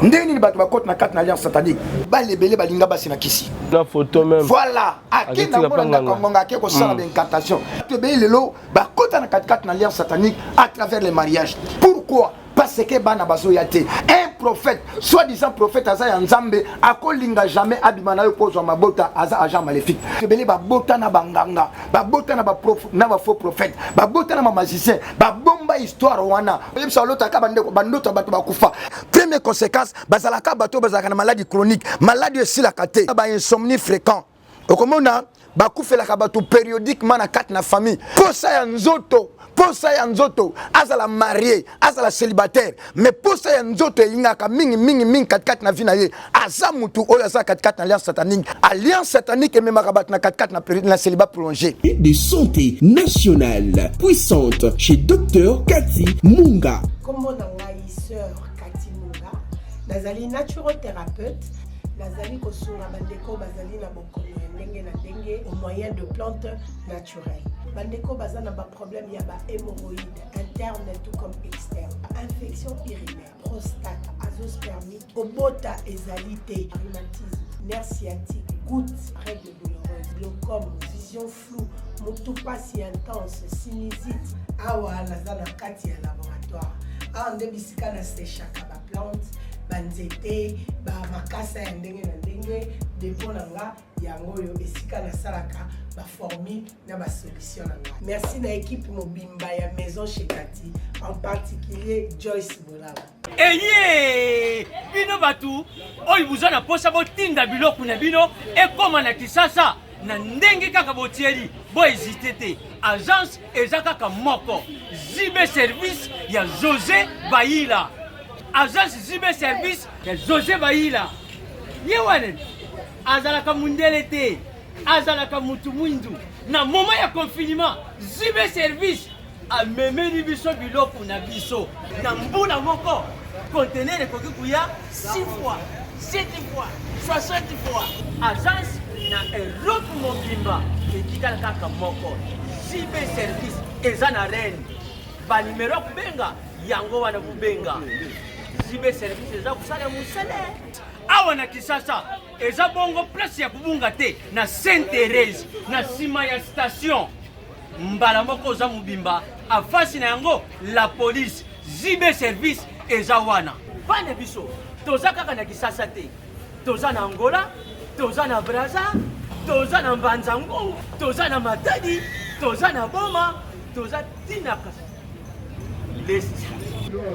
Ndenge nini bato bakota na kati na alliance satanique? Bali ebele balinga basi na kisi. Na photo même. Voilà, akenda ngo na ndako ngonga, ake kosala baincantation. Bato ebele lelo bakota na katikati na alliance satanique à travers les mariages. Pourquoi? Parce que bana bazoya te. Un prophète, soi-disant prophète, aza ya Nzambe, akolinga jamais abima na yo mpo ozwa mabota. Aza agent maléfique. Ebele babota na banganga, babota na bafaux prophète, babota na bamagicien, babomba histoire wana. Oyebisa, olotaka bandeko, bandoto ya bato bakufa. Première conséquence, bazalaka bato oyo bazalaka na maladie chronique, maladie oyo esilaka te, bainsomnie fréquent. Okomona bakufelaka bato périodiquement na kati na famille. Posa ya nzoto, posa ya nzoto, azala marié, azala célibataire, mais posa ya nzoto elingaka mingi mingi mingi katikati na vie na ye. Aza mutu oyo aza katikati na alliance satanique. Alliance satanique ememaka bato na katikati na célibat prolongé. De santé nationale puissante chez Dr Cathy Munga. Nkombo na ngai Sœur Kati Munga, nazali naturothérapeute, nazali kosunga bandeko bazali na bokono ya ndenge na ndenge au moyen de plantes naturelles. Bandeko baza na baproblème ya bahémorroïde interne tout comme externe, infection urinaire, prostate, azoospermique, kobota ezali te, rhumatisme, nerf sciatique, goutte, règle douloureuse, glaucome, vision floue, motu pasi intense, sinusite. Awa naza na kati ya laboratoire. Awa nde bisika nasechaka baplante, banzete, bamakasa ya ndenge na ndenge. Dépôt na nga yango oyo, esika nasalaka baformule na basolution na ngai. Merci na équipe mobimba ya Maison chez Kati, en particulier Joyce Bolaba. Eye bino bato oyo boza na posa botinda biloko na bino ekóma na Kisasa na ndenge kaka botieli, bohésiter te. Agence eza kaka moko, JB Service ya José Bayila. Agence JB Service ya José Bayila, ye wana azalaka mundele te, azalaka mutu mwindu. Na moment ya confinement, JB Service amemeli biso biloko na biso na mbula moko. Conteneur ekoki koya 6 fois, 7 fois, 60 fois. Agence na Europe mobimba etikala kaka moko, JB Service. Eza na Rennes. Banimero ya kobenga yango wana. Kobenga JB Service, eza kosala mosala awa na Kisasa. Eza bongo place ya kobunga te, na Sainte Thérèse, na nsima ya station. Mbala moko oza mobimba afasi na yango, la police. JB Service eza wana. Bana biso toza kaka na Kisasa te, toza na Angola, toza na Braza, toza na Mbanzango, toza na Matadi, toza na Boma, toza ntina lesti.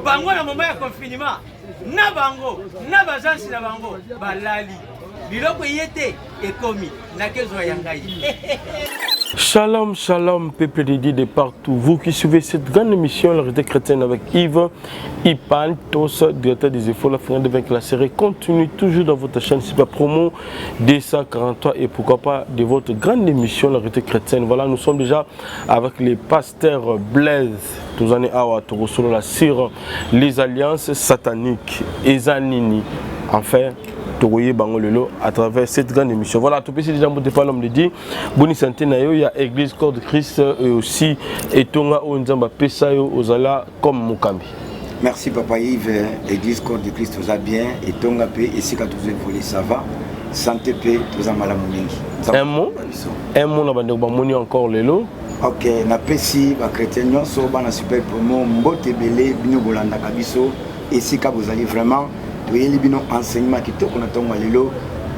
Bango na moment ya confinement na bango na baagence na bango balali, biloko eye te, ekomi nakezwa ya ngai. Shalom, shalom, peuple de Dieu de partout. Vous qui suivez cette grande émission, la réalité chrétienne avec Yves Ipan, tous, directeur des efforts, la fin de vaincre la série continue toujours dans votre chaîne Super Promo 243 et pourquoi pas de votre grande émission, la réalité chrétienne. Voilà, nous sommes déjà avec les pasteurs Blaise, tous années awa, la sur les alliances sataniques, eza nini. Enfin, tokoyeba bango lelo à travers cette grande émission. Voilà, topesi déjà mbote pa l'homme de Dieu. Boni santé na yo ya église Corps de Christ et aussi etonga oyo Nzambe apesa yo ozala comme mokambi? Merci papa Yves. Église Corps de Christ toza bien, etonga mpe esika tozo évoluer, ça va. Santé mpe toza malamu mingi. Un mot, un mot na bandeko bamoni encore lelo. Ok, napesi bachrétien nyonso, bana Super Promo, mbote ebele. Bino bolandaka biso esika bozali, vraiment toyeli bino enseignement kitoko na ntongo ya lelo.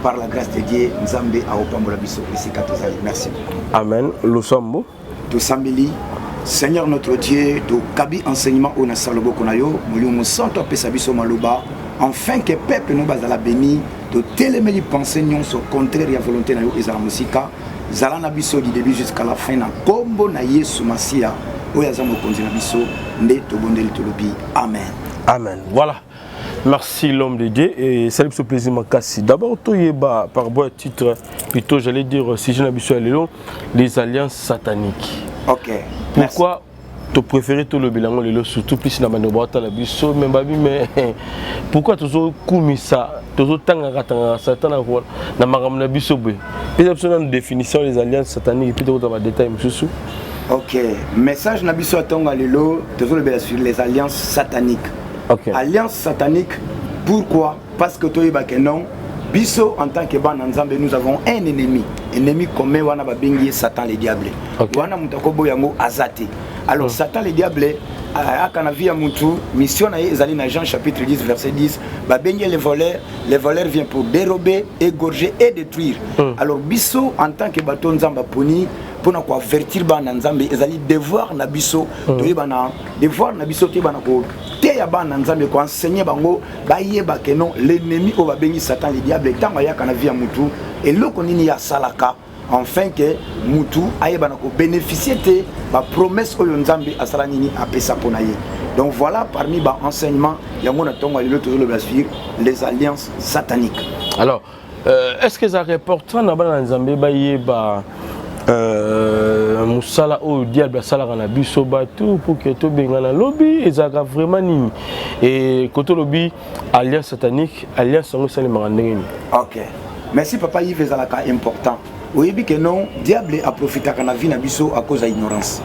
Par la grâce de Dieu, Nzambe aopambola biso esika tozali. Merci beaucoup. Amen. Losambo. Tosambeli. Seigneur notre Dieu, tokabi enseignement oyo na sa loboko na yo. Molimo Mosanto apesa biso maloba enfin que peuple no bazala béni. Totelemeli pensée nyonso contraire ya volonté na yo, ezala mosika. Zala na biso du début jusqu'à la fin. Na nkombo na Yesu Masiya oyo aza mokonzi na biso nde tobondeli, tolobi amen. Amen. Voilà, merci l'homme de Dieu et salut ce plaisir makasi. D'abord toyeba par rapport au titre, plutôt j'allais dire sujet na biso ya lelo, les alliances sataniques. Ok. Pourquoi to préféré tolobela yango lelo, surtout plus na bandeko baotala biso? Me babi, mais pourquoi tozokumisa, tozotangaka tangaka Satan na makambo na biso boye? Pesa biso nano définition des alliances sataniques, puis tokota badétail mosusu. Ok, message na biso ya ntongo ya lelo, tozolobela sur les alliances sataniques. Alliance satanique. Pourquoi? Parce que toyeba que non, biso en tant que bana Nzambe, nous avons un ennemi, ennemi commun wana babengi ye Satan le diable. Wana moto akoboya yango aza te. Alors Satan le diable aka na vie ya mutu, mission na ye ezali na Jean chapitre 10 verset 10, babengi ye le voleur. Le voleur vient pour dérober, égorger et détruire. Alors biso en tant que bato Nzambe aponi mpona koavertir bana Nzambe, ezali devoir na biso toyeba na devoir na biso, toyeba na koteya bana Nzambe, koenseigner bango, bayeba ke non, l'ennemi oyo babengi Satan le diable, ntango ayaka na vie ya mutu, eloko nini ye asalaka enfin ke mutu ayeba na kobénéficie te bapromesse oyo Nzambe asala nini, apesa mpo na ye. Donc voilà, parmi baenseignement yango na ntongo ya lelo, tozolobela sur les alliances sataniques. Alors est ce que ezalaka important na bana na Nzambe bayeba mosala oyo diable asalaka na biso bato pour ke tobengana lobi? Ezalaka vraiment nini? E kote olobi alliance satanique, alliance yango esalemaka ndenge nini? Ok, merci papa Yves. Ezalaka important. Oyebi ke non, diable aprofitaka na vie na biso à cause ya ignorance.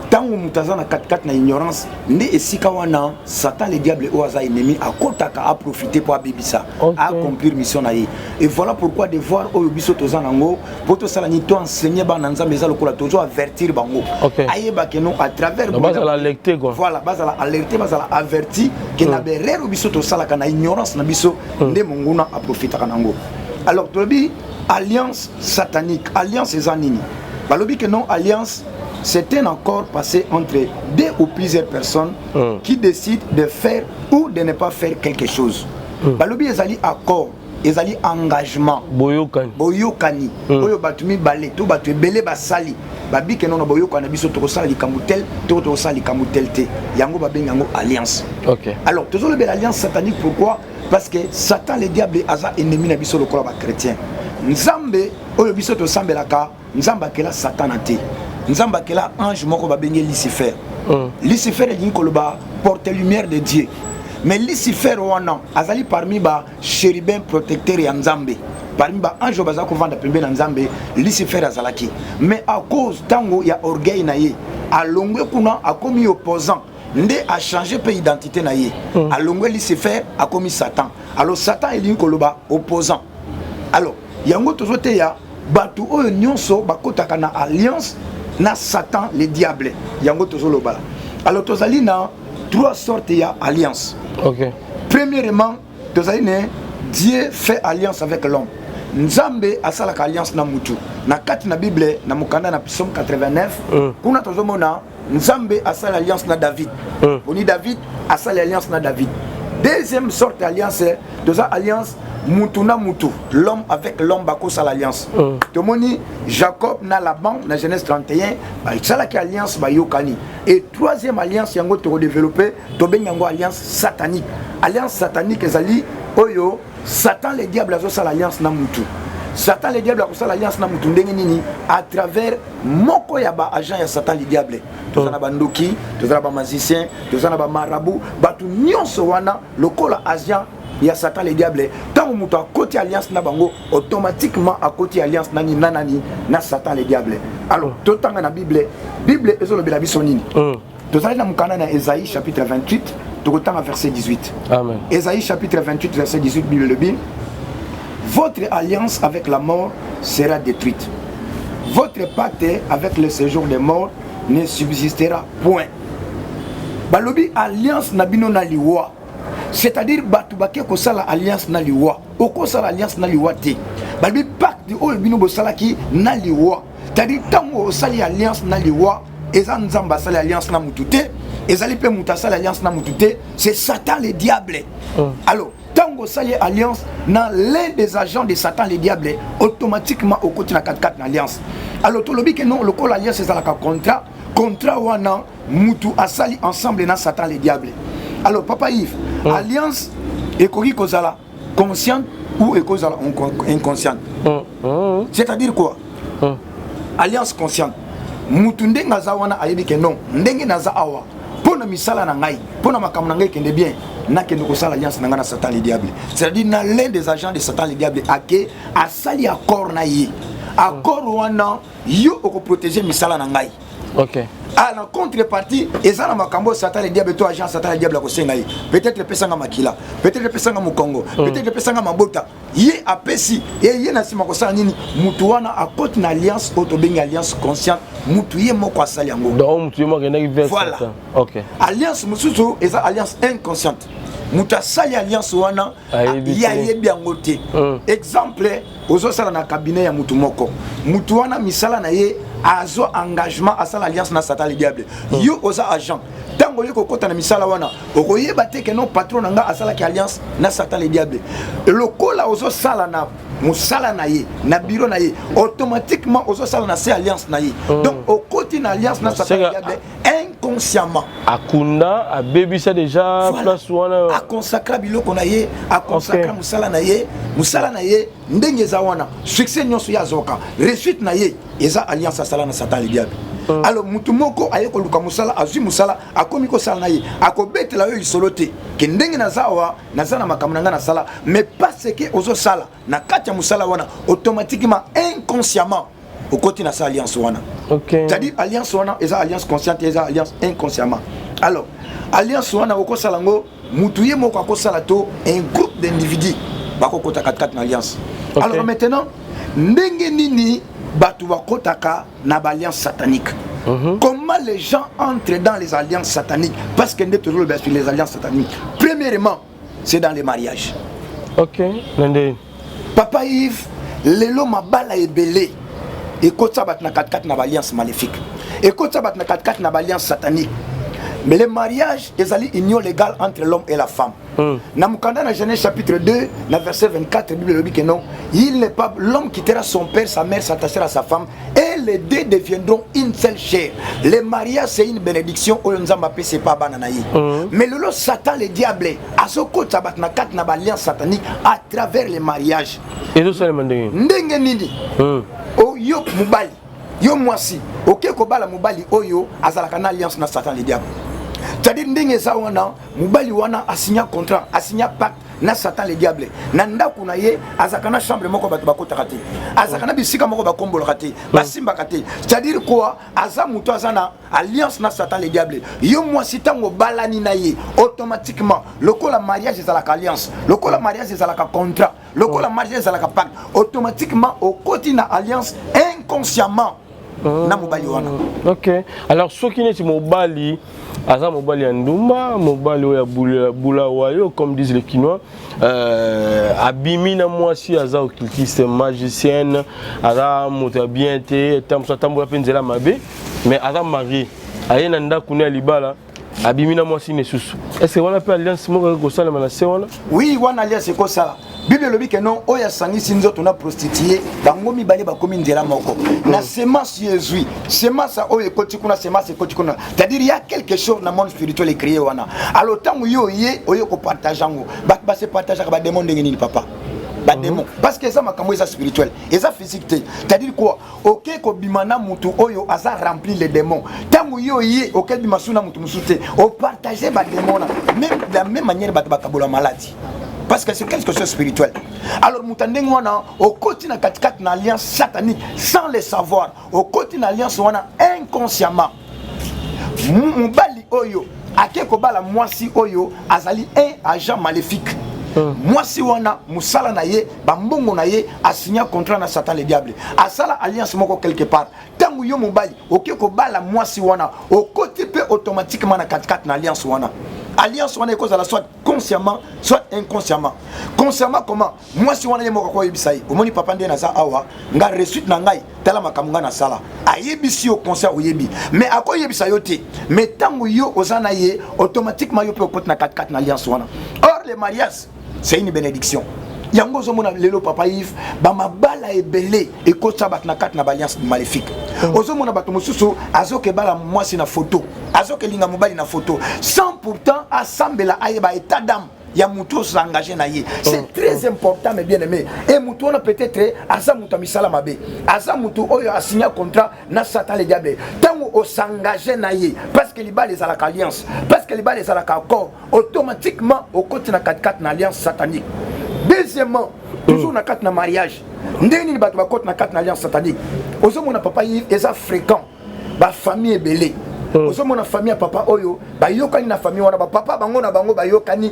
Ntango moto aza na katikati na ignorance, nde esika wana Satan le diable oyo aza ennemi akotaka, aprofite mpo abebisa, accomplir mission na ye. Et voilà pourquoi devoir oyo biso toza nango mpo tosala nini, to enseigner bana Nzambe, eza lokola tozo avertir bango, ayeba ke non, à travers Donc, bazala alerté quoi. Voilà, bazala alerté, bazala averti ke na baerreur oyo biso tosalaka na ignorance na biso, nde monguna aprofitaka nango. Alors tolobi alliance satanique. Alliance eza nini? Balobi ke non, alliance, c'est un accord passé entre deux ou plusieurs personnes qui décident de faire ou de ne pas faire quelque chose. Balobi ezali accord, ezali engagement, boyokani. Boyokani oyo bato mibale to bato ebele basali, babike nono boyokani na biso, tokosala likambo tel to tokosala likambo tel te. Yango babengi yango alliance. Alors tozolobela alliance satanique, pourquoi? Parce que Satan le diable aza ennemi na biso lokola bachrétien. Nzambe oyo biso tosambelaka, Nzambe akela Satana te. Nzambe akela ange moko babengi Lucifer. Lucifer elingi koloba porte lumière de Dieu. Mais Lucifer wana azali parmi ba chérubin protecteur ya Nzambe, parmi baange oyo baza kovanda pembeni na Nzambe, Lucifer azalaki. Mais à cause ntango ya orgueil na ye, alongwe kuna, akomi opposant, nde achange mpe identité na ye. Alongwe Lucifer, akomi Satan. Alors Satan elingi koloba opposant. Alors yango tozoteya bato oyo nyonso bakotaka na alliance na Satan le diable, yango tozolobala. Alors tozali na trois sortes ya alliance. Premièrement, tozali ne Dieu fait alliance avec l'homme. Nzambe asalaka alliance na mutu. Na kati na Bible, na mokanda na Psaume 89, kuna tozomona Nzambe asala alliance na David. Poni David, asali alliance na David. Deuxième sorte alliance, toza alliance mutu na mutu, l'homme avec l'homme bakosala alliance. Tomoni Jacob na Laban na Genèse 31, basalaki alliance, bayokani. Et troisième alliance, yango tokodéveloppe, tobengi yango alliance satanique. Alliance satanique ezali oyo Satan le diable azosala alliance na mutu. Satan le diable akosala alliance na mutu ndenge nini? À travers moko ya baagent ya Satan le diable. Toza na bandoki, toza na bamagicien, toza na bamarabout, bato nyonso wana lokola agent ya Satan le diable. Ntango moto akoti alliance na bango, automatiquement akoti alliance nani na nani? Na Satan le diable. Alors totanga na Bible. Bible ezolobela biso nini? Tozali na mokanda na Esaïe chapitre 28, tokotanga verset 18. Amen. Esaïe chapitre 28 verset 18, Bible elobi: "Votre alliance avec la mort sera détruite, votre pacte avec le séjour des morts ne subsistera point." Balobi alliance na bino na liwa, c'est-à-dire bato bake kosala alliance na liwa. Okosala alliance na liwa te. Balobi pacte oyo bino bosalaki na liwa, c'est-à-dire ntango osali alliance na liwa, eza Nzambe asali alliance na mutu te, ezali mpe moto asali alliance na mutu te, c'est Satan le diable. Alors ntango osali alliance na l'un des agents de Satan le diable, automatiquement okoti na katikati na alliance. Alors tolobi ke non, lokola alliance ezalaka contrat, contrat wana mutu asali ensemble na Satan le diable. Alors papa Yves, alliance ekoki kozala consciente ou ekozala inconsciente. C'est-à-dire quoi? Alliance consciente, mutu ndenge aza wana ayebi ke non, ndenge naza awa, mpo na misala na ngai, mpo na makambo na ngai ekende bien, nakende kosala alliance na ngai na Satan le diable, c'est-à-dire na l'un des agents de Satan le diable. Ake asali accord na ye, accord wana: yo okoprotege misala na ngai. Ah, na contrepartie eza na makambo Satan le diable to agent Satan le diable akosenga ye, peut-être epesanga makila, peut-être epesanga mokongo, peut-être epesanga mabota. Ye apesi ye, ye na nsima kosala nini? Mutu wana akoti na alliance oyo tobengi alliance consciente. Mutu ye moko asali yango. Donc mutu ye moko akendaki vers Voilà. Satan. Ok. Alliance mosusu eza alliance inconsciente. Moto asali alliance wana, Ayebi ye te. ayebi yango te. Exemple, ozosala na cabinet ya mutu moko, mutu wana misala na ye azwa engagement, asala alliance na Satan le diable. Yo oza agent, ntango oye kokɔta na misala wana, okoyeba te ke non, patron na nga asalaki alliance na Satan le diable. Lokola ozosala na mosala na ye, na bureau na ye, automatiquement ozosala na se alliance na ye. Donc okoti na alliance na Satan le diable inconsciemment. Akunda, abebisa déjà. Voilà. Place wana. Aconsacra biloko na ye, aconsacra mosala na ye. Mosala na ye ndenge eza wana, succès nyonso ye azwaka, réussite na ye eza alliance asala na Satan le diable. Alors mutu moko aye koluka mosala, azwi mosala, akomi kosala na ye, akobetela yo lisolo te ke ndenge naza awa, naza na makambo na ngai nasala. Mais parce que ozosala na kati ya mosala wana, automatiquement, inconsciemment, okoti na sa alliance wana. C'est-à-dire alliance wana eza alliance consciente, eza alliance inconsciemment. Alors alliance wana okosala yango, mutu ye moko akosala to un groupe d'individus bakokota katikati na alliance. Alors maintenant, ndenge nini bato bakotaka na baalliance satanique? Comment les gens entrent dans les alliances sataniques? Parce que nde tozoloba sur les alliances sataniques, premièrement, c'est dans les mariages. Ok, na ndenge? Papa Yves, lelo mabala ebele ekotisa bato na katikati na baalliance maléfique, ekotisa bato na katikati na baalliance satanique. Mais le mariage ezali union légale entre l'homme et la femme. Na mokanda na Genèse chapitre 2 na verset 24, Bible elobi que non, il n'est pas l'homme quittera son père, sa mère, s'attachera à sa femme et les deux deviendront une seule chair. Le mariage, c'est une bénédiction oyo Nzambe apesi pa bana na ye. Mais lelo Satan le diable azokotisa bato na kati na baalliance satanique à travers le mariage. Ezosalema ndenge? Ndenge nini? Yo mobali, yo mwasi, oke kobala mobali oyo azalaka na alliance na Satan le diable. C'est-à-dire ndenge eza wana, mobali wana asigna contrat, asigna pacte na Satan le diable. Na ndako na ye azalaka na chambre moko bato bakotaka te, azalaka na bisika moko bakombolaka te, basimbaka te. C'est-à-dire quoi? Aza moto aza na alliance na Satan le diable. Yo mwasi, ntango obalani na ye, automatiquement, lokola mariage ezalaka alliance, lokola mariage ezalaka contrat, lokola mariage ezalaka pacte, automatiquement okoti na alliance inconsciemment na mobali wana. Ok, alors soki neti mobali aza mobali ya ndumba, mobali oyo ya bula wayo, comme disent les Kinois, abimi na mwasi aza occultiste, magicienne, aza moto ya bien te, mosu atambola mpe nzela mabe, mais aza marié, aye na ndako ne ya libala, abimi na mwasi lisusu, est ce que wana mpe alliance moko ekoki kosalema na se wana? Oui, wana alliance ekosala. Bible elobi ke non, oyo asangisi nzoto na prostituée, bango mibale bakomi nzela moko. Na semence yo ezwi semence oyo ekoti kuna, semence ekoti kuna, c'est-à-dire y a quelque chose na monde spirituel ecréé wana. Alors ntango yo ye oyo kopartage yango, bato base partageaka badémon ndenge nini, papa? Badémon, parce que eza makambo eza spirituel, eza physique te. C'est-à-dire quoi? Oke kobima na mutu oyo aza rempli le démon, ntango yo ye oke bima su na mutu mosusu te, opartage badémon na même de la même manière bato bakabola maladie, parce que c'est quelque chose spirituel. Alors moto ndenge wana okoti na katikati na alliance satanique sans le savoir, okoti na alliance wana inconsciemment. Mobali oyo ake kobala mwasi oyo azali un agent maléfique, mwasi wana mosala na ye, bambongo na ye, asigna contrat na Satan le diable, asala alliance moko quelque part. Ntango yo mobali oke kobala mwasi wana, okoti mpe automatiquement na katikati na alliance wana. Alliance wana ekozala soit consciemment, soit inconsciemment. Consciemment comment? Mwasi wana ye moko akoyebisa ye: "Omoni papa, nde naza awa, nga réussite na ngai, tala makambo ngai nasala." Ayebisi yo conscient, oyebi, mais akoyebisa yo te. Mais ntango yo oza na ye, automatiquement yo mpe okoti na katikati na alliance wana. Or le mariage, c'est une bénédiction. Yango ozomona lelo, papa Yves, bamabala ebele ekotisa bato na kati na baalliance maléfique. Ozomona bato mosusu azokebala mwasi na photo, azokelinga mobali na photo, sans pourtant asambela, ayeba état d'âme ya motu osengage na ye. C'est très important, mes bien aimé. E motu wana peut-être aza moto ya misala mabe, aza motu oyo asigna contrat na Satan le diable. Ntango osengage na ye, parce que libala ezalaka alliance, parce que libala ezalaka accord, automatiquement okoti na katikati na alliance satanique. Deuxièmement, toujours na kati na mariage, ndenge nini bato bakoti na kati na alliance satanique? Ozomona, papa Yves, eza fréquent, bafamille ebele. Ozomona famille ya papa oyo bayokani na famille wana, bapapa bango na bango bayokani,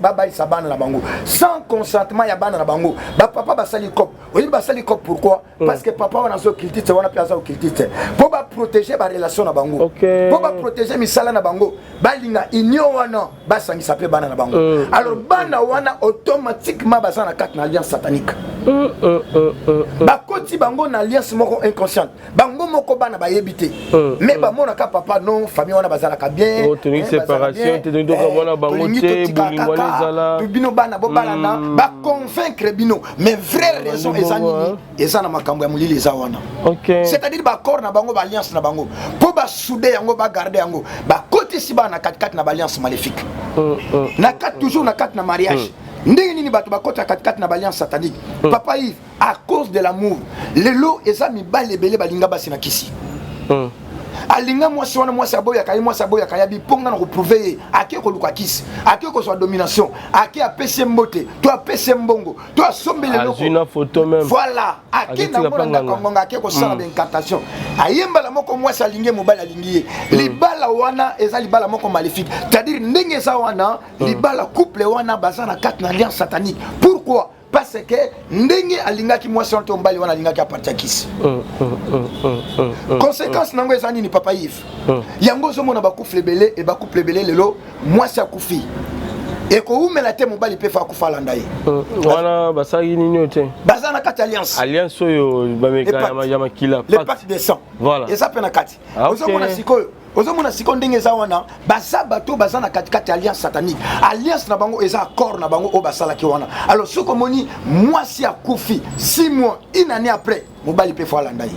babalisa bana na bango sans consentement ya bana na bango. Bapapa basali coop. Oyebi basali coop pourquoi? Parce que papa wana aza occultiste, wana mpe aza occultiste, mpo baprotéger barelation na bango, mpo baprotéger misala na bango. Balinga union wana, basangisa mpe bana na bango. Alors bana wana automatiquement baza na kati na alliance satanique. Bakoti bango na alliance moko inconsciente. Bango moko bana bayebi te, mais bamonaka papa non, famille wana bazalaka bien. Oh, tolingi séparation te, tolingi tokabwana bango te, bolingo wana ezala. Bino bana bobalana, baconvaincre bino, mais vraie raison eza nini? Eza na makambo ya molili eza wana. C'est-à-dire baaccord na bango, baalliance na bango, mpo basouder yango, bagarder yango, bakotisi bana na katikati na baalliance maléfique. Na kati, toujours na kati na mariage, ndenge nini bato bakota katikati na baalliance satanique, papa Yves? À cause de l'amour. Lelo eza mibali ebele balinga basi na kisi. Alinga mwasi wana, mwasi aboyaka ye, mwasi aboyaka ye, biponga na koprouver ye, ake koluka kisi, ake kozwa domination, ake apesi ye mbote to apesi ye mbongo to asombeli eloko. Azwi na photo même. Voilà, ake Aketika nango na mpe ndako ya nganga. ngonga, ake kosala baincantation, ayembala moko, mwasi alingi ye, mobali alingi ye. Libala wana eza libala moko maléfique, c'est-à-dire ndenge eza wana, libala, couple wana baza na kati na alliance satanique. Pourquoi? Parce que ndenge alingaki mwasi wana to mobali wana alingaki apartir ya kisi. Conséquence nango eza nini, papa Yves? Yango ozomona bacouple ebele e bacouple ebele lelo, mwasi akufi, ekowumela te, mobali mpe fa akufa, alanda ye. Wana basalaki nini oyo te? Baza na kati alliance. Alliance oyo bameka ya makila. Le pacte de sang. Voilà. Eza mpe na kati. Ah, ok. Ozomona sikoyo ndenge eza wana, baza bato baza na katikati ya alliance satanique. Alliance na bango eza accord na bango oyo basalaki wana. Alors soki omoni mwasi akufi, 6 mois, une année après, mobali mpe fo alanda ye.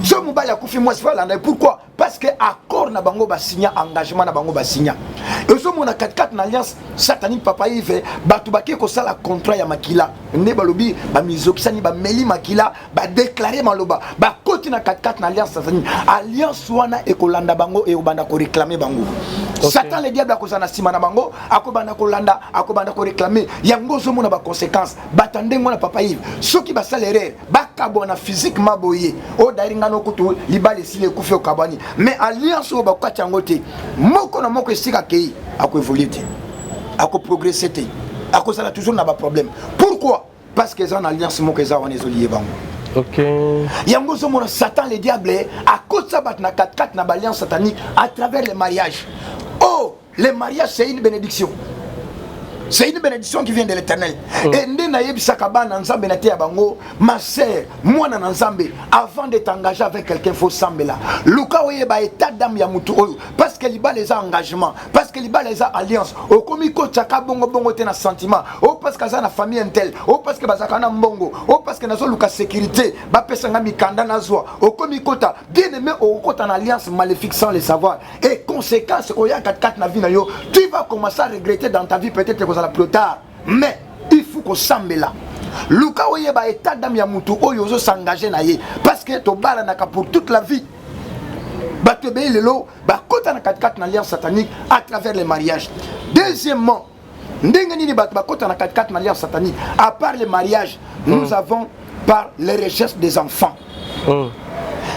So mobali akufi, mwasi fo alanda ye. Pourquoi? Parce que accord na bango basigna, engagement na bango basigna. Ezomona katikati na alliance satanique, papa Yves, bato bake kosala contrat ya makila. Nde balobi bamizokisani, bameli makila, badéclarer maloba, bakoti na katikati na alliance satanique. Alliance wana ekolanda bango, ekobanda koréclamer bango. Satan le diable akozala na nsima na bango, akobanda kolanda, akobanda koréclamer. Yango ozomona baconséquence. Bato ya ndenge wana, papa Yves, soki basala erreur, bakabwana physiquement boye, oyo dairi ngano kutu libala esili, ekufi, okabwani, mais alliance oyo bakati yango te. Moko na moko esika akei, akoévoluer te, akoprogresser te, akozala toujours na baproblème. Pourquoi? Parce que eza na alliance moko eza wana, ezolier bango. Yango ozomona Satan le diable akotisa bato na katikati na baalliance satanique à travers le mariage. Oh, le mariage, c'est une bénédiction, c'est une bénédiction qui vient de l'Éternel. Et nde nayebisaka bana Nzambe na te ya bango, ma sœur, mwana na Nzambe, avant de t'engager avec quelqu'un, faut sambela, luka oyeba état d'âme ya mutu oyo, parce que libala eza engagement, parce que libala eza alliance. Okomi kotiaka bongo bongo te na sentiment o, parce que aza na famille intel o, parce que bazalaka na mbongo o, parce que nazoluka sécurité, bapesanga mikanda nazwa. Okomi kota, bien aimé, okokota na alliance maléfique sans le savoir, et conséquence oya katikati na vie na yo, tu vas commencer à regretter dans ta vie, peut-être ekozala plus tard. Mais il faut kosambela, luka oyeba état d'âme ya mutu oyo ozos'engager na ye, parce que tobalanaka pour toute la vie. Bato ebele lelo bakota na katikati na alliance satanique à travers le mariage. Deuxièmement, ndenge nini bato bakota na katikati na alliance satanique à part le mariage? Nous avons par les recherches des enfants.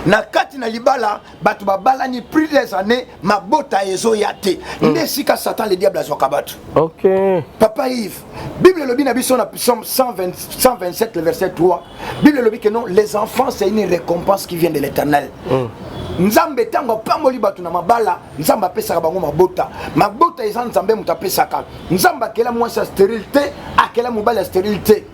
Na kati na libala, bato babalani plus des années, mabota ezoya te. Nde esika Satan le diable azwaka bato. Papa Yves, Bible elobi na biso na Psaume 120, 127, le verset 3, Bible elobi que non, les enfants, c'est une récompense qui vient de l'Éternel. Nzambe ntango apamboli bato na mabala, Nzambe apesaka bango mabota. Mabota eza Nzambe moto apesaka. Nzambe akela mwasi ya stérile te, akela mobali ya stérile te.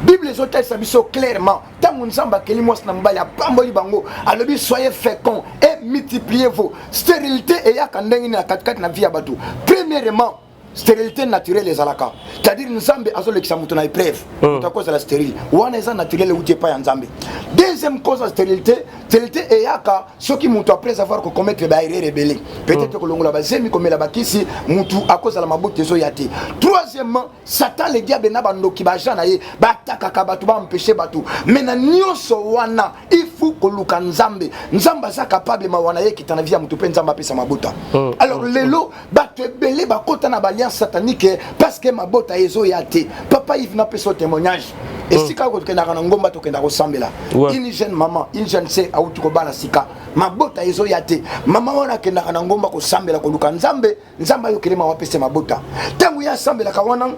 Bible ezotalisa biso clairement, ntango Nzambe akeli mwasi na mobali, apamboli bango, alobi: "Soyez fécond et multipliez-vous." Stérilité eyaka ndenge nini na katikati na vie ya bato? Premièrement, stérilité naturelle ezalaka, c'est-à-dire Nzambe azolekisa moto na épreuve, moto akozala stérile. Wana eza naturel, euti epai ya Nzambe. Deuxième cause ya stérilité, stérilité eyaka soki moto, après avoir kocommettre baerreur ebele, peut-être kolongola bazemi, komela bakisi, motu akozala mabota ezoya te. Troisièmement, Satan le diable na bandoki, baagent na ye, batakaka bato, baempêcher bato. Mais na nyonso wana, il faut koluka Nzambe. Nzambe aza capable, mawa na ye ekita na vie ya motu mpe Nzambe apesa mabota. Alors lelo bato ebele bakota na baalliance satanique parce que mabota ezoya te. Papa Yves, napesa témoignage. Esika oyo tokendaka na ngomba, tokenda kosambela, une jeune maman, une jeune sœur auti kobala sika. Mabota ezoya te. Mama wana akendaka na ngomba kosambela, koluka Nzambe, Nzambe ayokele mawa, apesa mabota. Ntango ye asambelaka wana,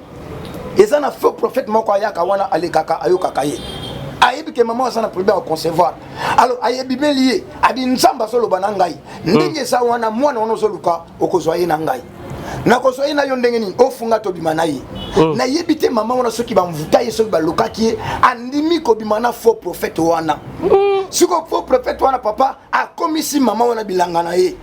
eza na faux prophète moko ayaka wana, alekaka, ayokaka ye, ayebi ke mama aza na problème ya concevoir. Alors ayebimeli ye, abi: "Nzambe azoloba na ngai ndenge eza wana, mwana wana ozoluka, okozwa ye na ngai. Nakozwa ye na yo ndenge nini? Ofunga tobima na ye." Nayebi te mama wana soki bamvuta ye, soki balukaki ye, andimi kobima na faux prophète wana. Sikoyo faux prophète wana, papa, akomisi mama wana bilanga na ye.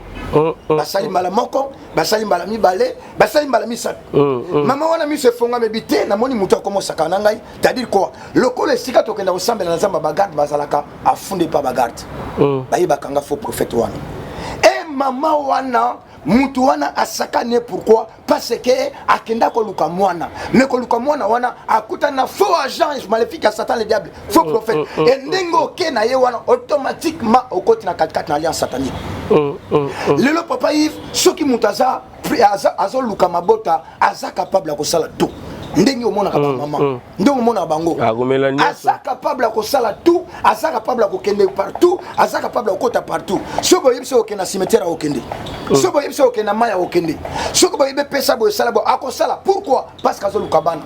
Basali mbala moko, basali mbala mibale, basali mbala misato. Mama wana miso efongami, ebi te: "Namoni moto akomosaka na ngai." C'est-à-dire quoi? Lokola esika tokenda kosambela na Nzambe, bagarde bazalaka, afunde mpa bagarde, bayebaka nga faux prophète wana. E mama wana, mutu wana asakani ye. Pourquoi? Parce que akenda koluka mwana, mais koluka mwana wana, akutani na faux agent maléfique ya Satan le diable, faux prophète. E ndenge oke na ye wana, automatiquement okoti na katikati na alliance satanique. Lelo, papa Yves, soki moto aza azoluka mabota, aza capable ya kosala tout. Ndenge omonaka bamama, ndenge omonaka bango, Akomela nyonso. aza capable ya kosala tout, aza capable ya kokende partout, aza capable ya kokota partout. Soki boyebi, soki okende na cimetière, akokende. Soki boyebi, soki okende na mai, akokende. Soki boyebi, epesa boye, esala boye, akosala. Pourquoi? Parce que azoluka bana.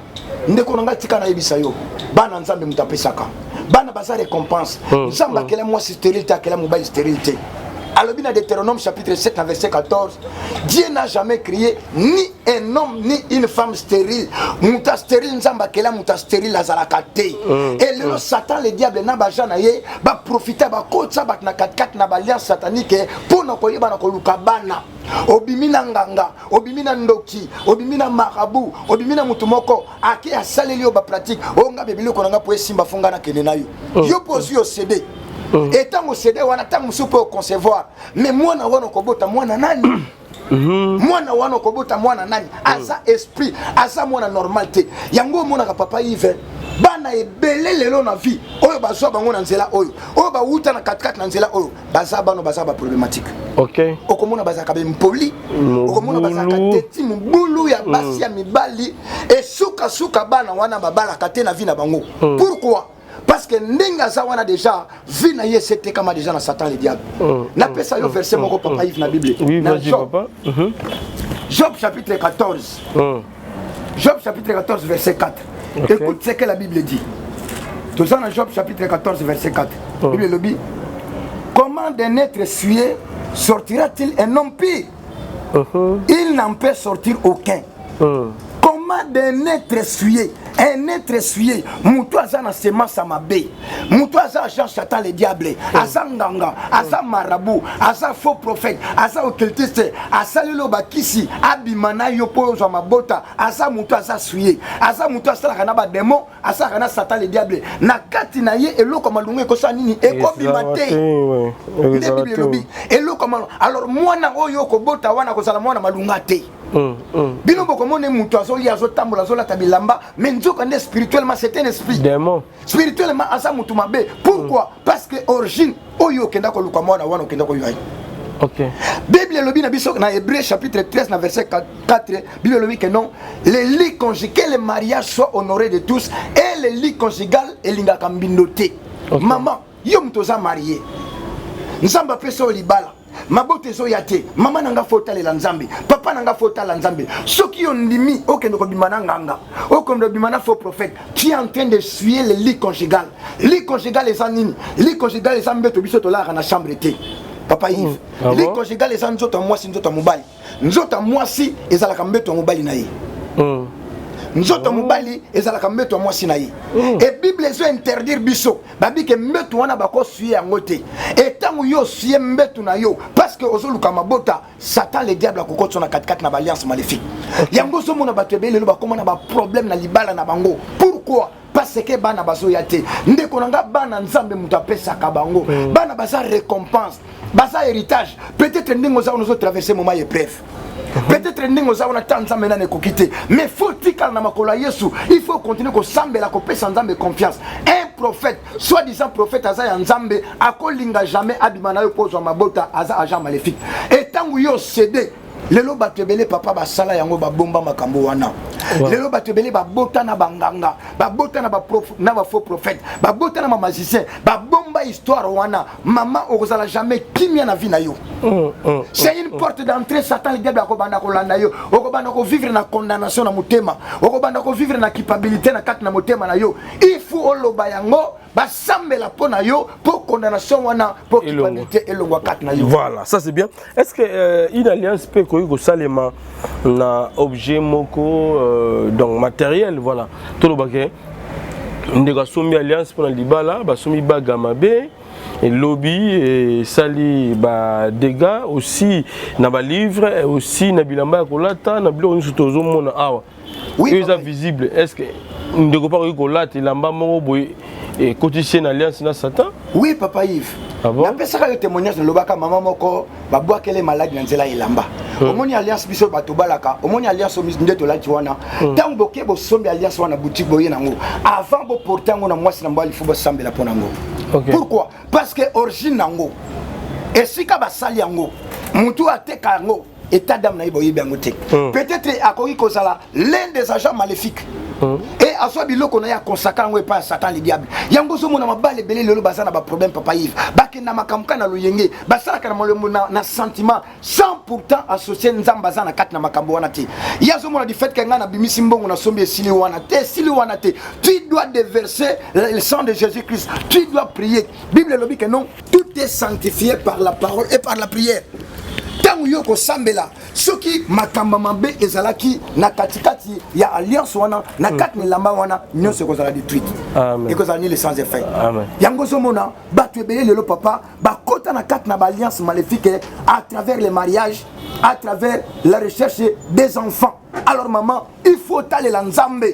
Ndeko na ngai, tika nayebisa yo, bana, Nzambe moto apesaka bana, baza récompense. Nzambe akela mwasi stérile te, akela mobali stérile te. Alobi na Deutéronome chapitre 7 na verset 14: "Dieu n'a jamais créé ni un homme ni une femme stérile." Moto stérile, Nzambe akela moto stérile azalaka te. E lelo, Satan le diable na baagent na ye baprofite, bakotisa bato na katikati na baalliance satanique mpo na koyeba na koluka bana. Obimi na nganga, obimi na ndoki, obimi na marabout, obimi na motu moko ake asaleli yo bapratique oyo: "Nga be biloko na nga mpo esimba, fo nga nakende na yo." Yo mpo ozwi, océder. Etango océder wana, ntango mosusu mpe oconcevoir, mais mwana wana okobota mwana nani? Mwana wana okobota mwana nani? Aza esprit, aza mwana normal te. Yango omonaka, papa Yves, bana ebele lelo na vie oyo bazwa bango na nzela oyo, oyo bawuta na katikati na nzela oyo, baza bano baza baproblématique. Okomona bazalaka bempoli, okomona bazalaka teti mobulu ya basi, ya mibali. Esukasuka bana wana babalaka te na vie na bango. Pourquoi? Parce que ndenge aza wana, déjà vie na ye esetekama déjà na Satan le diable. Napesa yo verset moko, papa Yves, na Bible. Oui, na vas-y, Job, papa. Job chapitre 14. Job chapitre 14 verset 4. Écoute ce que la Bible dit. Toza na Job chapitre 14 verset 4. Bible elobi: "Comment d'un être souillé sortira-t-il un homme pur? Il n'en peut sortir aucun." Comment d'un être souillé, un être souillé, moto aza na semence ya mabe, moto aza agent Satan le diable, aza nganga, aza marabout, aza faux prophète, aza occultiste, asaleli oyo bakisi, abima na yo mpo ozwa mabota, aza moto aza souillé, aza moto asalaka na badémon, asalaka na Satan le diable. Na kati na ye, eloko ya malungu ekosala nini? Ekobima te. Nde Bible elobi eloko ya malunga. Alors mwana oyo okobota wana kozala mwana malunga te. Bino bokomona moto azolia, azotambola, azolata bilamba, mais nzoka nde spirituellement c'est un esprit. Démon. Spirituellement aza motu mabe. Pourquoi? Parce que origine oyo okenda koluka mwana wana, okenda koywa ye. Bible elobi na biso na Hébreu chapitre 13 na verset 4, Bible elobi que non, le lit conjugal, que le mariage soit honoré de tous et le lit conjugal elingaka mbindo te. Mama, yo moto oza marié, Nzambe apesa oyo libala, mabota ezoya te. Mama na nga, fo otalela Nzambe. Papa na nga, fo otala Nzambe. Soki yo ndimi okende kobima na nganga, okende kobima na faux prophète, tu es en train de souiller le lit conjugal. Lit conjugal eza nini? Lit conjugal eza mbeto biso tolalaka na chambre te, papa Yves. Ah lit bon? conjugal eza nzoto ya mwasi, nzoto ya mobali. Nzoto ya mwasi ezalaka mbeto ya mobali na ye. Nzoto ya mobali ezalaka mbeto ya mwasi na ye. E Bible ezo interdire biso, babike mbeto wana bakosouiller yango te. E ntango yo osouiller mbeto na yo parce que ozoluka mabota, Satan le diable akokotisa na katikati na baalliance maléfique. Yango ozomona bato ebele lelo bakóma na baproblème na libala na bango. Pourquoi? Parce que bana bazoya te. Ndeko na nga, bana, Nzambe moto apesaka bango. Bana baza récompense, baza héritage. Peut-être ndenge oza wana, ozotraverse moment ya épreuve. Peut-être ndenge oza wana, ta Nzambe nani ekoki te, mais faut tikala na makolo ya Yesu. Il faut continuer kosambela, kopesa Nzambe confiance. Un prophète, soi-disant prophète, aza ya Nzambe, akolinga jamais abima na yo mpo ozwa mabota. Aza agent maléfique. E ntango yo océder, Lelo bato ebele, papa, basala yango, babomba makambo wana. Lelo bato ebele babota na banganga, babota na bafaux prophète, babota na bamagicien, babomba histoire wana. Mama, okozala jamais kimia na vie na yo. C'est une porte d'entrée. Satan le diable akobanda kolanda yo, okobanda kovivre na condamnation na motema, okobanda kovivre na culpabilité na kati na motema na yo. Il faut oloba yango, basambela mpo na yo, mpo condamnation wana, mpo culpabilité elongwa kati na yo. Voilà, ça c'est bien. Est-ce que une alliance peut koki kosalema na objet moko, donc matériel? Voilà, tolobake ndeko asombi alliance mpona libala, basombi bague mabe, elobi esali badégâts aussi na balivre, aussi na bilamba ya kolata, na biloko nyonso tozomona awa. Oyo eza visible, est ce que ndeko mpo akoki kolata elamba moko boye ekotisi ye na alliance na Satan? Oui, papa Yves. Ah bon? Napesaka yo témoignage, nalobaka mama moko babwakele maladi na nzela elamba. Omoni alliance, biso bato balaka, omoni alliance oyo nde tolati wana. Ntango boke bosombi alliance wana, boutique, boye nango, avant boporte yango na mwasi na mobali, faut bosambela mpo nango. Pourquoi? Parce que origine nango, esika basali yango, motu ateka yango, état d'âme na ye boyebi yango te. Peut-être akoki kozala l'un des agents maléfiques et azwa biloko na ye, akonsaka yango epai ya Satan le diable. Yango ozomona mabala ebele lelo baza na baproblème, papa Yves. Bakenda makambo kaka na loyenge, basalaka na molemo, na sentiment, sans pourtant associer Nzambe aza na kati na makambo wana te. Ye azomona du fait ke ngai nabimisi mbongo, nasombi, esili wana te, esili wana te. Tu dois déverser le sang de Jésus Christ, tu dois prier. Bible elobi ke non, tout est sanctifié par la parole et par la prière. Ntango yo kosambela, soki makambo mabe ezalaki na katikati ya alliance wana, na kati na elamba wana, nyonso ekozala détruite, ekozala nul, sans effet. Yango ozomona bato ebele lelo, papa, bakota na kati na baalliance maléfique à travers les mariages, à travers la recherche des enfants. Alors maman, il faut talela Nzambe,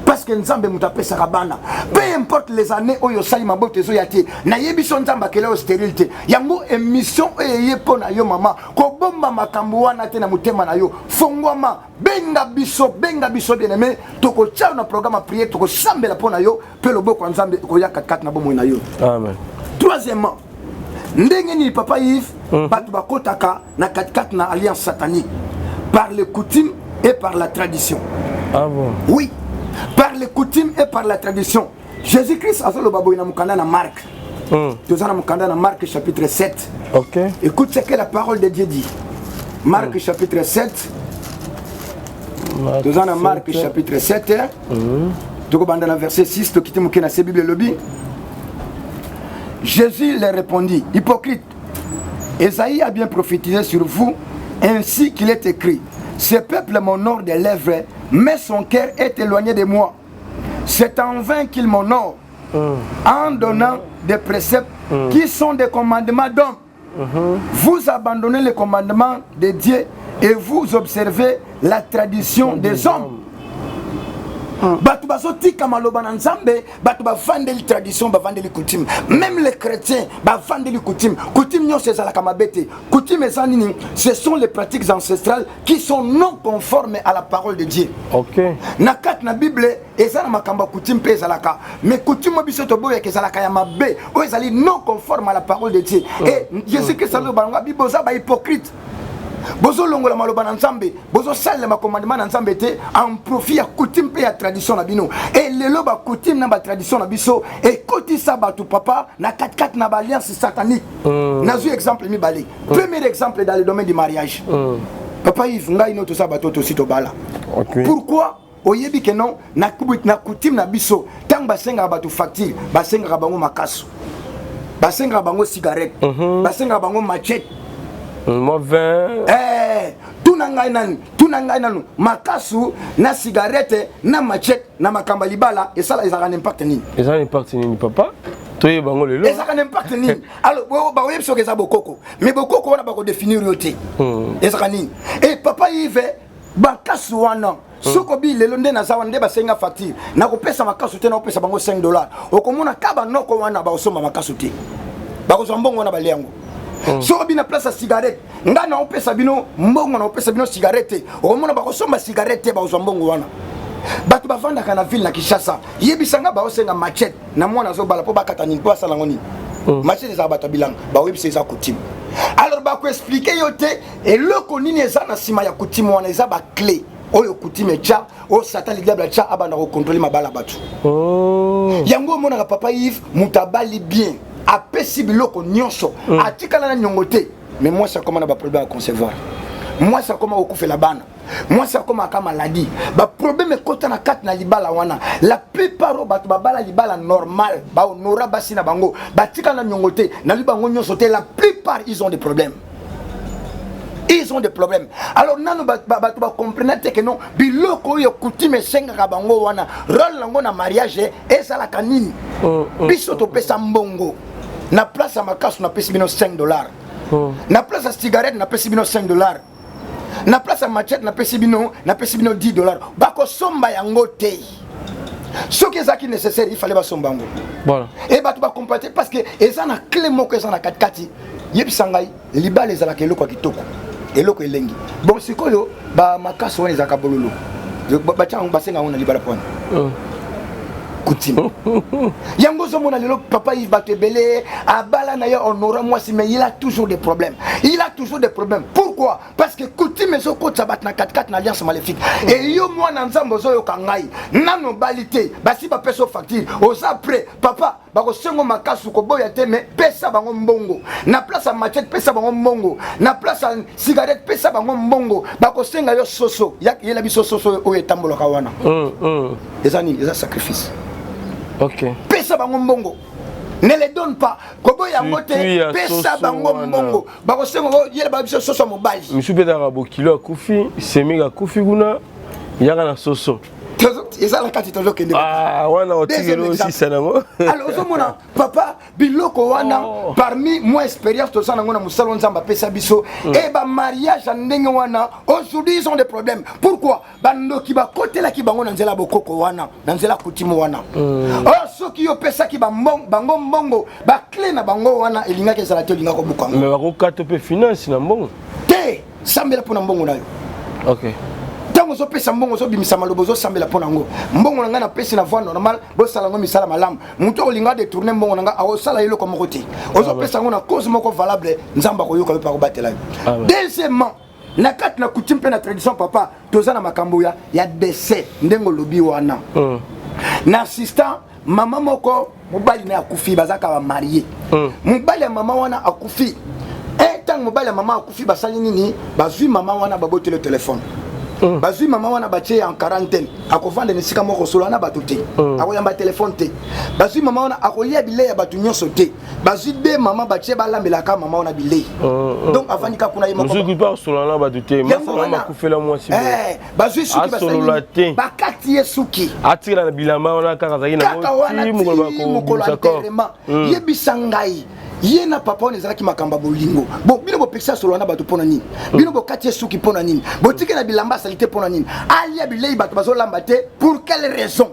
parce que Nzambe moto apesaka bana. Peu importe les années oyo osali, maboto ezoya te, nayebi so Nzambe akela oyo stérile te. Yango émission oyo eye mpo na yo, mama. Kobomba makambo wana te na motema na yo. Fongwama, benga biso, benga biso, bien aimé. Tokotia yo na programme ya prière, tokosambela mpo na yo, mpe loboko ya Nzambe ekoya katikati na bomoi na yo. Amen. Troisièmement, ndenge nini, papa Yves, bato bakotaka na katikati na alliance satanique? Par les coutumes et par la tradition. Ah bon? Oui, par les coutumes et par la tradition. Jésus-Christ azoloba boye na mokanda na Marc. Toza na mokanda na Marc chapitre 7. Écoute ce que la parole de Dieu dit. Marc chapitre 7. Toza na Marc chapitre 7, tokobanda na verset 6, tokiti moke na se. Bible elobi: Jésus leur répondit: "Hypocrite, Esaïe a bien prophétisé sur vous, ainsi qu'il est écrit: Ce peuple m'honore des lèvres, mais son cœur est éloigné de moi. C'est en vain qu'il m'honore, en donnant des préceptes qui sont des commandements d'hommes. Vous abandonnez les commandements de Dieu et vous observez la tradition des hommes." Bato bazotika maloba na Nzambe, bato bavandeli tradition, bavandeli coutume. Même les chrétiens bavandeli coutume. Coutume nyonso ezalaka mabe te. Coutume eza nini? Ce sont les pratiques ancestrales qui sont non conformes à la parole de Dieu. Na kati na Bible eza na makambo ya coutume mpe ezalaka, mais coutume oyo biso toboyaka ezalaka ya mabe, oyo ezali non conforme à la parole de Dieu. Et Jésus Christ aloba yango abi: "Boza bahypocrite, bozolongola maloba na Nzambe, bozosalela bacommandement na Nzambe te en profit ya coutume mpe ya tradition na bino." E lelo bacoutume na batradition na biso ekotisa bato, papa, na katikati na baalliance satanique. Nazwi exemple mibale. Premier exemple, dans le domaine du mariage. Papa Yves, ngai no toza bato tosi tobala. Pourquoi? Oyebi ke non, na coutume na biso, ntango basengaka bato facture, basengaka bango makaso, basengaka bango cigarette, basengaka bango machette. Moi 20. Eh, tuna ngai nani, tuna ngai nanu, makasu na cigarette na machette na makambo ya libala esala, ezalaka na impact nini? Eza na impact nini, papa? Toyeba yango lelo. Ezalaka na impact nini? Alors bakoyebi soki eza bokoko, mais bokoko wana bakodéfinir yo te. Ezalaka nini? E papa Yves, bakasu wana, soki obi lelo nde naza wana nde basenga facture, nakopesa makasu te, nakopesa bango 5 dollar. Okomona ka banoko wana bakosomba makasu te, bakozwa mbongo wana, balia yango. Soki obi na place ya cigarette, ngai naopesa bino mbongo, naopesa bino cigarette te, okomona bakosomba cigarette te, bakozwa mbongo wana. Bato bavandaka na ville na Kinshasa, yebisanga, baosenga machette na mwana azobala mpo bakata nini, mpo asala yango nini? Machette ezaka bato ya bilanga, baoyebisa eza coutume. Alors bakoexpliquer yo te eloko nini eza na nsima ya coutume wana. Eza baclé oyo coutume etya, oyo Satan le diable atya, abanda kocontrôler mabala bato. Yango omonaka, papa Yves, moto abali bien, apesi biloko nyonso, atikala na niongo te, mais mwasi akoma na baproblème ya concevoir, mwasi akoma kokufela bana, mwasi akoma aka maladie, baproblème ekota na kati na libala wana. La plupart oyo bato babala libala normal, bahonora basi na bango, batikala na niongo te, nalobi bango nyonso te, la plupart, ils ont des problèmes, ils ont des problèmes. Alors nano bato bacomprena te ke non, biloko oyo coutume esengaka bango wana, rôle nango na mariage ezalaka nini. Biso topesa mbongo na place ya makasu, napesi bino 5 $. Na place ya cigarette, napesi bino 5 $. Na place ya machette, napesi bino 10 $. Bakosomba yango te. Soki ezalaki nécessaire, il fallait basomba yango. E bato bacomprendre te, parce que eza na clé moko eza na katikati. Yebisa ngai, libala ezalaka eloko ya kitoko, eloko elengi. Bon, sikoyo bamakaso wana ezalaka bololo, batia yango, basenga yango na libala po wana coutume. Yango ozomona lelo, papa Yves, bato ebele abala na ye, honora mwasi, mais il a toujours des problèmes, il a toujours des problèmes. Pourquoi? Parce que coutume ezokotisa bato na katikati na alliance maléfique. E yo mwana Nzambe ozoyoka ngai, nano obali te, basi bapesa yo facture, oza prêt, papa, bakosengo makasu, koboya te, mais pesa bango mbongo na place ya machette, pesa bango mbongo na place ya cigarette, pesa bango mbongo. Bakosenga yo soso, yela biso soso oyo etambolaka wana. Eza nini? Eza sacrifice. Pesa bango mbongo, ne les donne pas, koboya yango te, pesa bango mbongo. Bakosenga, yela biso soso ya mobali. Misu mpe ezalaka bokilo akufi, semika akufi kuna, yaka na soso. Eza na kati, tozokende. Wana otikeli osisa nango. Alors ozomona, papa, biloko wana, parmi moi expérience toza nango na mosala Nzambe apesa biso, e bamariage ya ndenge wana, aujourd'hui ils ont des problèmes. Pourquoi? Bandoki bakotelaki bango na nzela bokoko wana, na nzela coutume wana. Or soki yo opesaki bango mbongo, baclé na bango wana elingaki ezala te, olingaki kobuka yango. Mais bakokata mpe finance na mbongo. Te, sambela mpo na mbongo na yo. Ntango ozopesa mbongo, ozobimisa maloba, ozosambela mpo na yango. Mbongo na ngai napesi na voie normale, bosala yango misala malamu. Moto akolinga détourner mbongo na ngai, akosala eloko moko te. Ozopesa yango na cause moko valable, Nzambe akoyoka yo mpe akobatela yo. Deuxièmement, na kati na coutume mpe na tradition, papa, toza na makambo ya décès. Ndenge olobi wana, na assistant mama moko, mobali na ye akufi, bazalaka bamariés. Mobali ya mama wana akufi. Ntango mobali ya mama akufi, basali nini? Bazwi mama wana, baboteli telefone. Bazwi mama wana, batie en quarantaine, akovanda na esika moko, kosolola na bato te, akoyamba telefone te. Bazwi mama wana, akolia bilei ya bato nyonso te. Bazwi de mama, batie balambelaka mama wana bilei. Donc avandi kaka kuna ye moko. Mosusu mpe akosolola na bato te, masala akufela mwasi. Bazwi suki. Asolola te. Bakati ye suki. Atikala na bilamba wana kaka azalaki. Kaka wana ti mokolo enterrement. Yebisa ngai, ye na papa wana ezalaki makambo ya bolingo. Bon, bino bopekisa asolola na bato mpo na nini? Bino bokati ye suki mpo na nini? Botiki na bilamba asali te mpo na nini? Alia bilei bato bazolamba te, pour quelle raison?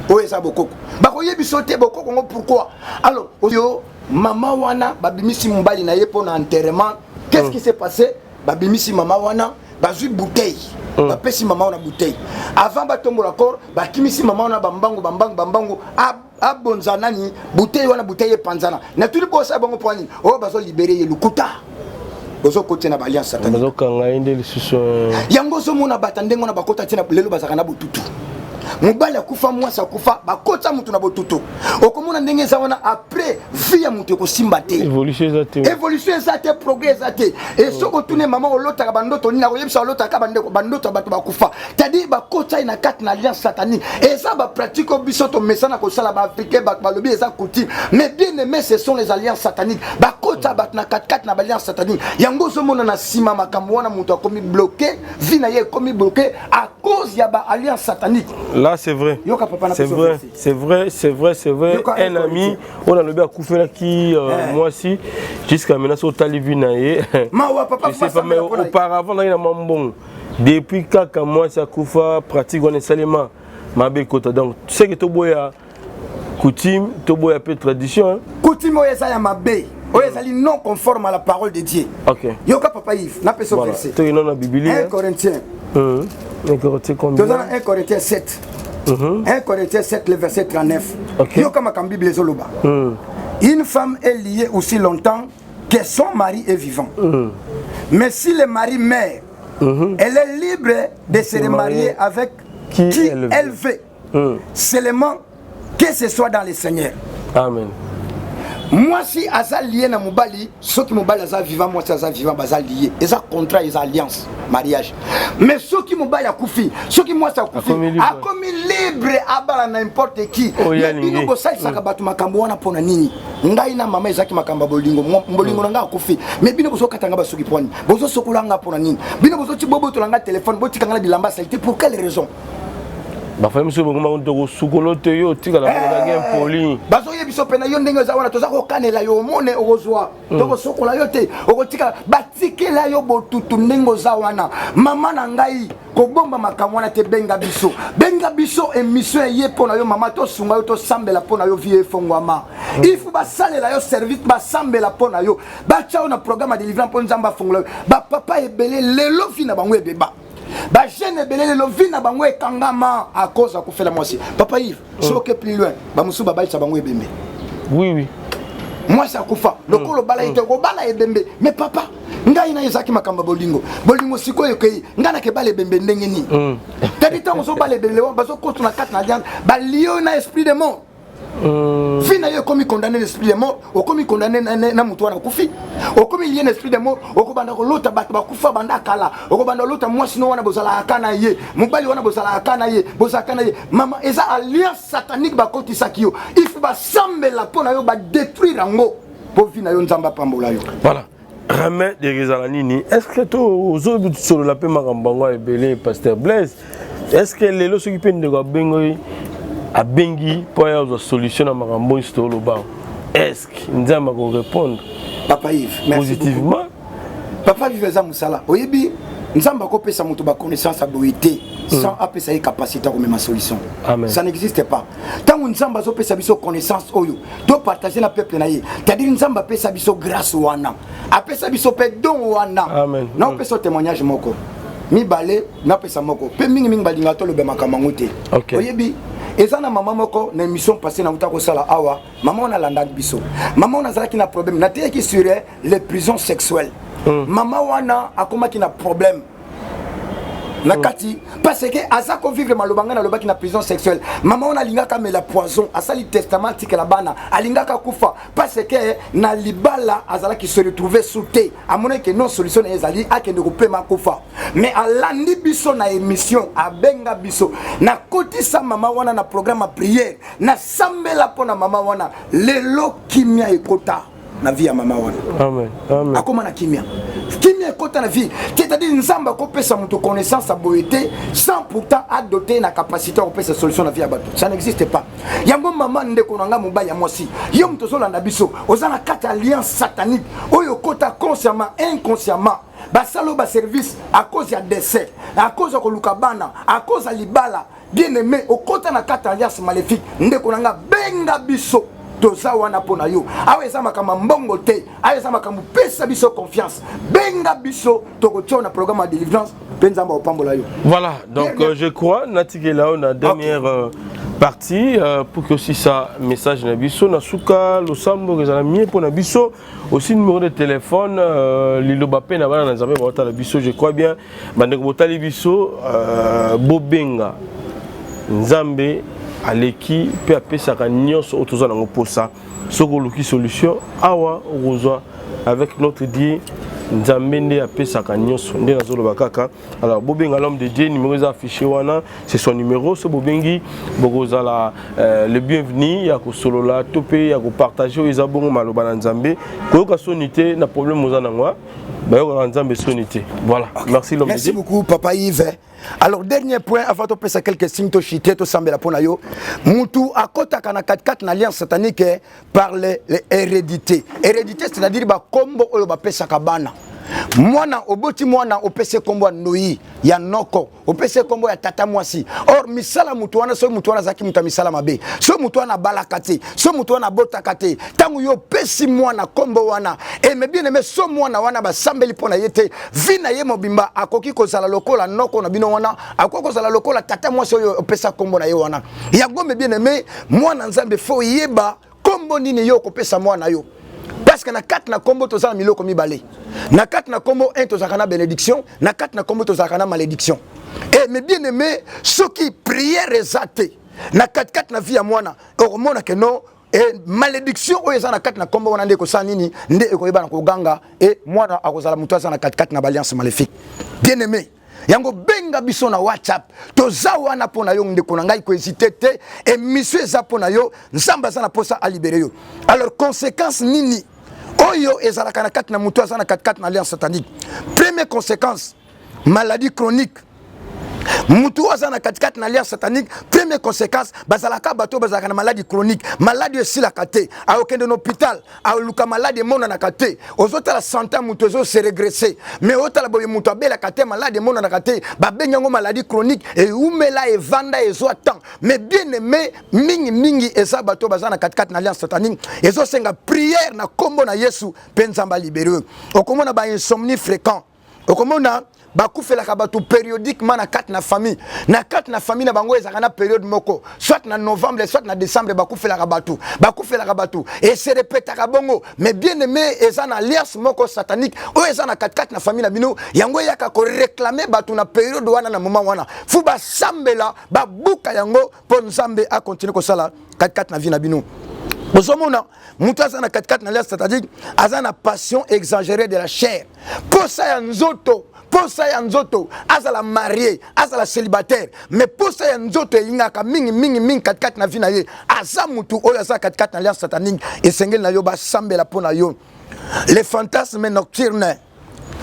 Oyo eza bokoko, bakoyebi biso te bokoko ngo pourquoi. Alors oyo mama wana, babimisi mobali na ye mpo na enterrement. Qu'est-ce qui s'est passé? Babimisi mama wana, bazwi bouteille, bapesi mama wana bouteille. Avant batombola corps, bakimisi mama wana bambangu bambangu bambangu, abonza nani bouteille wana, bouteille epanzana. Natuni, bosala bango mpo nini? Oyo bazolibérer ye, lukuta, bozokotia na baalliance satanique. Bazokanga ye nde lisusu. Yango ozomona bato ndenge wana bakota ntina lelo bazalaka na botutu. Mobali akufa, mwasi akufa, bakota motu na botutu. Okomona ndenge eza wana, après vie ya moto ekosimba te. Évolution eza te. Évolution eza te, progrès eza te. E soki otuni mama, olotaka bandoto nini? Akoyebisa olotaka bandeko, bandoto ya bato bakufa. C'est-à-dire bakota ye na kati na alliance satanique. Eza bapratique oyo biso tomesana kosala, baafricain. Bato balobi eza coutume, mais bien aimé, ce sont les alliances sataniques. Bakota bato na katikati na baalliance satanique. Yango ozomona na nsima makambo wana, moto akomi bloqué, vie na ye ekomi bloqué à cause ya baalliance satanique. Là, c'est vrai. Yoka, papa, na C'est vrai, c'est vrai, c'est vrai, c'est vrai. Yoka, un ami oyo nalobi akufelaki mwasi, jusqu'à maintenant so otali vie na ye. Mawa, papa. Je sais pas, mais auparavant ngai na mwa mbongo, depuis kaka mwasi akufa, pratique wana esalema mabe ekota. Donc c'est que toboya coutume, toboya mpe tradition, hein? Coutume oyo eza ya mabe, oyo ezali non conforme à la parole de Dieu. Yoka, papa Yves, napesa verset. Tokenda na Bibilia. 1 Corinthiens. 1 Corinthiens combien? Toza na 1 Corinthiens 7. 1 Corinthiens 7, le verset 39. Yoka makambo Bible ezoloba. Une femme est liée aussi longtemps. que son mari est vivant. Mais si le mari meurt, elle est libre de se remarier avec qui qui elle veut. elle veut. Seulement que ce soit dans le Seigneur. Amen. Mwasi aza lié na mobali soki mobali aza vivant, mwasi aza vivant, baza lié, eza contrat, eza alliance, mariage. Mais soki mobali akufi, soki mwasi akufi, Akomi libre. Akomi libre, abala n'importe qui. Oyo Mais alingi. bino bosalisaka bato makambo wana mpo na nini? Ngai na mama ezalaki makambo ya bolingo. Bolingo na ngai akufi, mais bino bozokata nga basuki mpo nini? Bozosokola nga mpo na nini? Bino bozoti bobotola nga telefone, botika nga na bilamba saleté, pour quelle raison? Bafami mosusu bokoma tokosukolo te, yo otikala ozalaki impoli. Bazoyebi biso mpena yo ndenge oza wana, toza kokanela yo, omone okozwa, tokosokola yo te, okotikala batikela yo botutu ndenge oza wana. Mama na ngai, kobomba makambo wana te, benga biso, benga biso, émission eye mpo na yo mama, tosunga yo, tosambela mpo na yo, vie efongwama. Il faut basalela yo service, basambela mpo na yo, batya yo na programme ya délivrance mpo Nzambe afongola yo. Bapapa ebele lelo vie na bango ebeba, bajeune ebele lelo vie na bango ekangama à cause ya kofela mwasi. Papa Yves, soki plus loin, bamosusu babalisa bango ebembe. Mwasi akufa, lokola obala ye te, okobala ebembe. Mais papa, ngai na ezalaki makambo ya bolingo, bolingo sikoyo ekei, ngai nakebala ebembe ndenge nini? Tadi ntango ozobala ebembe wana, bazokota na kati na alliance, balie oyo na esprit de mort. Vie na yo ekomi condamné na esprit de mort, okomi condamné na motu wana akufi, okomi lié na esprit de mort. Okobanda kolota bato bakufa banda kala, okobanda kolota mwasi no wana bozalaka ka na ye, mobali wana bozalaka ka na ye, bozalaka na ye. Mama, eza alliance satanique bakotisaki yo. Il faut basambela mpo na yo, badétruire yango mpo vie na yo, Nzambe apambola yo. Voilà, remède ezala nini? Est ce que to ozosolola mpe makambo yango ebele, pasteur Blaise? Est ce que lelo soki mpe ndeko abengi, abengi mpo aya azwa solution na makambo nyonso toloba, est ce que Nzambe akorépondre? Papa Yves, merci. Positivement. Papa Yves, eza mosala. Oyebi, Nzambe akopesa moto baconnaissance aboye te sans apesa ye capacité ya komema solution. Amen. Ça n'existe pas. Ntango Nzambe azopesa biso connaissance oyo topartage na peuple na ye, c'est-à-dire Nzambe apesa biso grâce wana, apesa biso mpe don wana. Amen. Naopesa témoignage moko, mibale, napesa moko mpe mingimingi balingaka toloba makambo yango te. Oyebi, eza na mama moko na émission passé nauta kosala awa. Mama wana alandaki biso. Mama wana azalaki na problème, nateyaki sur les prisons sexuelles. Mama wana akomaki na problème na kati parce que aza kovivre maloba ngai nalobaki na prison sexuelle. Mama wana alingaka amela poison, asali testament, atikela bana, alingaka kufa parce que na libala azalaki se retrouver sous te. Amonaki ke non, solution na ye ezali akende kopema, akufa. Mais alandi biso na émission, abenga biso, nakotisa mama wana na programme ya prière, nasambela mpo na mama wana. Lelo kimia ekota na vie ya mama wana. Amen. Amen. Akóma na kimia, kimia ekota na vie. C'est-à-dire Nzambe akopesa moto connaissance aboye te sans pourtant adoter na capacité ya kopesa solution na vie ya bato, ça n'existe pas. Yango mama, ndeko na ngai mobali ya mwasi, yo moto ozolanda biso, oza na kati ya alliance satanique oyo okota consciemment, inconsciemment, basala oyo baservice à cause ya décès, à cause ya koluka bana, à cause ya libala. Bien aimé, okota na kati ya alliance maléfique. Ndeko na nga, benga biso, toza wana mpo na yo. Awa eza makambo ya mbongo te, awa eza makambo, pesa biso confiance, benga biso, tokotia na programme ya délivrance mpe Nzambe akopambola yo. Voilà, donc je crois natikela oyo na dernière partie pour que aussi sa message na biso na suka, losambo ezala mie mpo na biso, aussi numéro de téléphone, liloba mpe na bana na Nzambe baotala biso. Je crois bien, bandeko botali biso, bobenga Nzambe, aleki mpe apesaka nyonso oyo toza nango mposa. Soki oluki solution awa, okozwa avec notre Dieu. Nzambe nde apesaka nyonso, nde nazoloba kaka. Alors bobenga l'homme de Dieu, numéro eza affiché wana, c'est son numéro. So bobengi, bokozala le bienvenu ya kosolola to mpe ya kopartage oyo eza bongo maloba na Nzambe. Koyoka soni te na problème oza nango, bayokaka Nzambe soni te. Voilà, merci l'homme de Merci Dieu. Beaucoup, papa Yves. Alors, dernier point avant topesa quelques signes, tochite, tosambela mpo na yo. Mutu akotaka na katikati na alliance satanique par les hérédité. Hérédité, c'est-à-dire bakombo oyo bapesaka bana. Mwana oboti, mwana opesi kombo ya noi, ya noko, opesi kombo ya tata mwasi. Or misala mutu wana, soki mutu wana azalaki mutu ya misala mabe, soki mutu wana abalaka te, soki mutu wana abotaka te, ntango yo opesi mwana kombo wana, eme bien aimé, so mwana wana basambeli mpo na ye te, vie na ye mobimba akoki kozala lokola noko na bino wana, akoki kozala lokola tata mwasi oyo opesa kombo na ye wana. Yango, mes bien aimé, mwana Nzambe, faut yeba kombo nini yo okopesa mwana yo. Parce que na kati na kombo toza na miloko mibale. Na kati na kombo 1 tozalaka na bénédiction, na kati na kombo tozalaka na malédiction. Et mes bien-aimés, soki prière eza te na kati kati na vie ya mwana, okomona que non e malédiction oyo eza na kati na nkombo wana nde ekosala nini, nde ekoyeba na koganga e mwana akozala moto aza na katikati na baalliance maléfique. Bien aimé, yango benga biso na WhatsApp, toza wana mpo na yo. Ndeko na ngai, kohésiter te, émission eza mpo na yo. Nzambe aza na mposa alibérer yo. Alors, conséquence nini oyo ezalaka na kati na moto aza na katikati na alliance satanique? Première conséquence, maladie chronique. Mutu oyo aza na katikati na alliance satanique, première conséquence, bazalaka bato oyo bazalaka na maladie chronique. Maladie oyo esilaka te. Akokende na hôpital, aluka, maladie emonanaka te. Ozotala santé ya moto ezose régresser, mais otala boye, moto abelaka te, maladie emonanaka te. Babengi yango maladie chronique, eumela, evanda, ezwa temps. Mais bien aimé, mingimingi eza bato oyo baza na katikati na alliance satanique. Ezosenga prière na nkombo na Yesu mpe Nzambe alibérer oyo. Okomona bainsomnie fréquent, okomona bakufelaka bato périodiquement na kati na famille. Na kati na famille na bango ezalaka na période moko, soit na novembre, soit na décembre, bakufelaka bato, bakufelaka bato, ese répétaka bongo. Mais bien aimé, eza na alliance moko satanique oyo eza na katikati na famille na bino. Yango eyaka koréclamer bato na période wana, na moment wana. Fu basambela, babuka yango mpo Nzambe acontinuer kosala katikati na vie na bino. Ozomona moto aza na katikati na alliance satanique aza na passion exagérée de la chair, posa ya nzoto, posa ya nzoto. Azala marié, azala célibataire, mais posa ya nzoto elingaka mingi mingi mingi katikati na vie na ye. Aza mutu oyo aza katikati na alliance satanique. Esengeli na yo basambela mpo na yo. Les fantasmes nocturnes,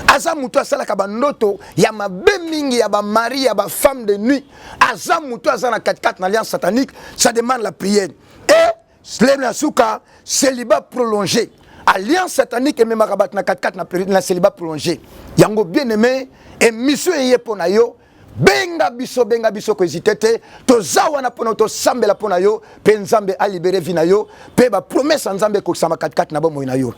aza motu asalaka bandoto ya mabe mingi, ya bamari, ya bafemme de nuit. Aza motu aza na katikati na alliance satanique, ça demande la prière. Et lelo na suka, célibat prolongé. Alliance satanique ememaka bato na katikati na célibat prolongé. Yango, bien aimé, émission eye mpo na yo. Benga biso, benga biso, kohésiter te. Toza wana mpona tosambela mpo na yo mpe Nzambe alibérer vie na yo mpe bapromesses ya Nzambe ekokisama katikati na bomoi na yo.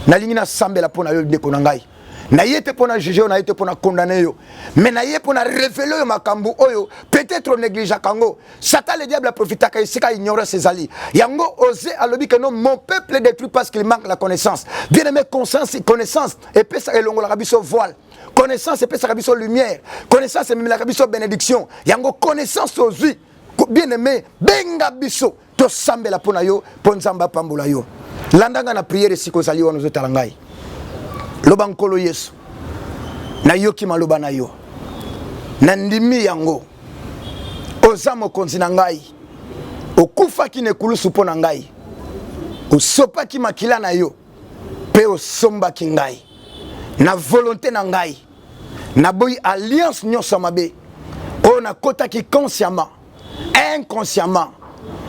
Nalingi nasambela mpo na yo, ndeko na ngai. Naye te mpo na juger yo, naye te mpo na condamner yo, mais naye mpo na révéler oyo makambo oyo peut-être onégligeaka yango. Satan le diable aprofitaka esika ignorance ezali. Yango Osée alobi que non, mon peuple est détruit parce qu'il manque la connaissance. Bien aimé, conscience, connaissance epesaka, elongolaka biso voile. Connaissance epesaka biso lumière. Connaissance ememelaka biso bénédiction. Yango connaissance ozwi, bien aimé, benga biso, tosambela mpo na yo mpo Nzambe apambola yo. Landa ngai na prière esika ozali wana, ozotala ngai. Loba: Nkolo Yesu, nayoki maloba na yo, nandimi yango. Oza mokonzi na ngai, okufaki na ekulusu mpo na ngai, osopaki makila na yo mpe osombaki ngai. Na volonté na ngai, naboyi alliance nyonso ya mabe oyo nakotaki consciemment, inconsciemment.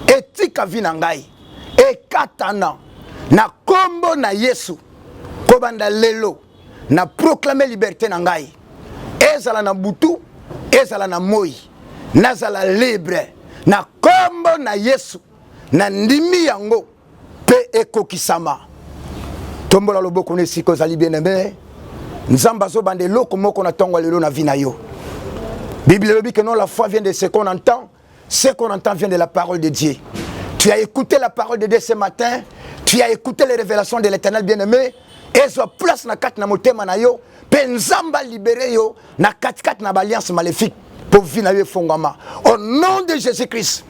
Etika vie na ngai, ekatana na nkombo na Yesu. Kobanda lelo, na proclame liberté na ngai. Ezala na butu, ezala na moi, nazala libre na nkombo na Yesu. Nandimi yango mpe ekokisama. Tombola loboko na esika ozali. Bien aimé, Nzambe azobanda eloko moko na ntongo ya lelo na vie na yo. Bible elobi que non, la foi vient de ce qu'on entend, ce qu'on entend vient de la parole de Dieu. Tu as écouté la parole de Dieu ce matin, tu as écouté les révélations de l'Éternel. Bien aimé, ezwa place na kati na motema na yo mpe Nzambe alibérer yo na katikati na baalliance maléfique mpo vie na yo efongwama au nom de Jésus Christ.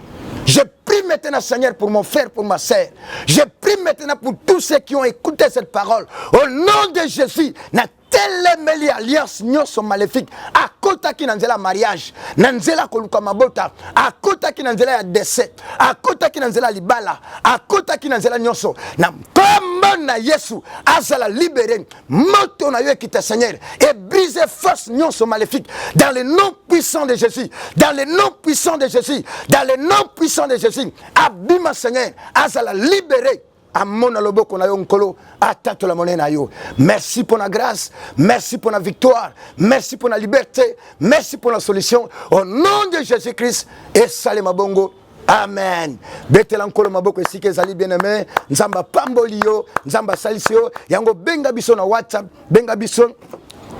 Je prie maintenant, Seigneur, pour mon frère, pour ma sœur. Je prie maintenant pour tous ceux qui ont écouté cette parole. Au nom de Jésus, na telemeli alliance nyonso maléfique akotaki na nzela ya mariage, na nzela ya koluka mabota, akotaki na nzela ya décès, akotaki na nzela ya libala, akotaki na nzela nyonso. Na nkombo na Yesu, azala libéré. Moto na yo ekita, Seigneur, et brise force nyonso maléfique dans le nom puissant de Jésus, dans le nom puissant de Jésus, dans le nom puissant de Jésus. Abima, Seigneur, azala libéré, amona loboko na yo, Nkolo, atatola monene na yo. Merci pour la grâce, merci pour la victoire, merci pour la liberté, merci pour la solution. Au nom de Jésus Christ, esalema bongo. Amen. Betela Nkolo maboko esika ezali. Bien aimé, Nzambe apamboli yo, Nzambe asalisi yo. Yango benga biso na WhatsApp, benga biso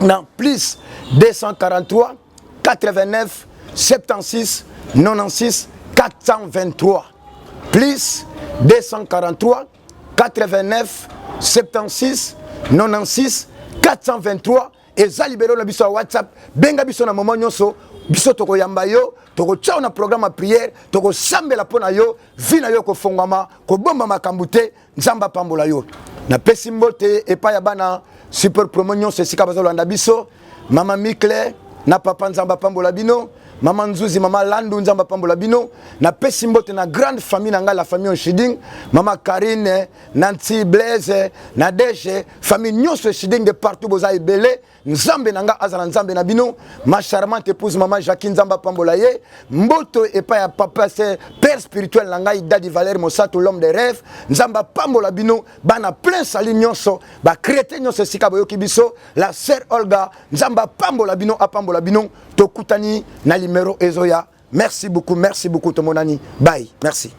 na plus 243 89 76 96 423, plus 243 89. 76 96 423 eza libelo na biso ya whatsapp. Benga biso na moment nyonso, biso tokoyamba yo, tokotya yo na programme ya prière, tokosambela mpo na yo, vie na yo ekofongwama. Kobomba makambo te, Nzambe apambola yo. Napesi mbote epai ya bana Super Promo nyonso esika bazolanda biso, mama Mikle na papa, Nzambe apambola bino, mama Nzuzi, mama Landu, Nzambe apambola bino. Napesi mbote na grande famille na ngai, la famille Oshiding, mama Karine, Nancy, Blaise, Nadege, famille nyonso Eshiding de partout, boza ebele. Nzambe na nga azala Nzambe na bino. Ma charmante épouse, mama Jackie, Nzambe apambola ye. Mboto epai ya papa se père spirituel na ngai, Dadi Valère Mosato, l'homme de rêve, Nzambe apambola bino. Bana plein sali nyonso, bachrétien nyonso esika boyoki biso, la sœur Olga, Nzambe apambola bino, apambola bino. Tokutani na limero ezoya. Merci beaucoup, merci beaucoup, tomonani. Bye, merci.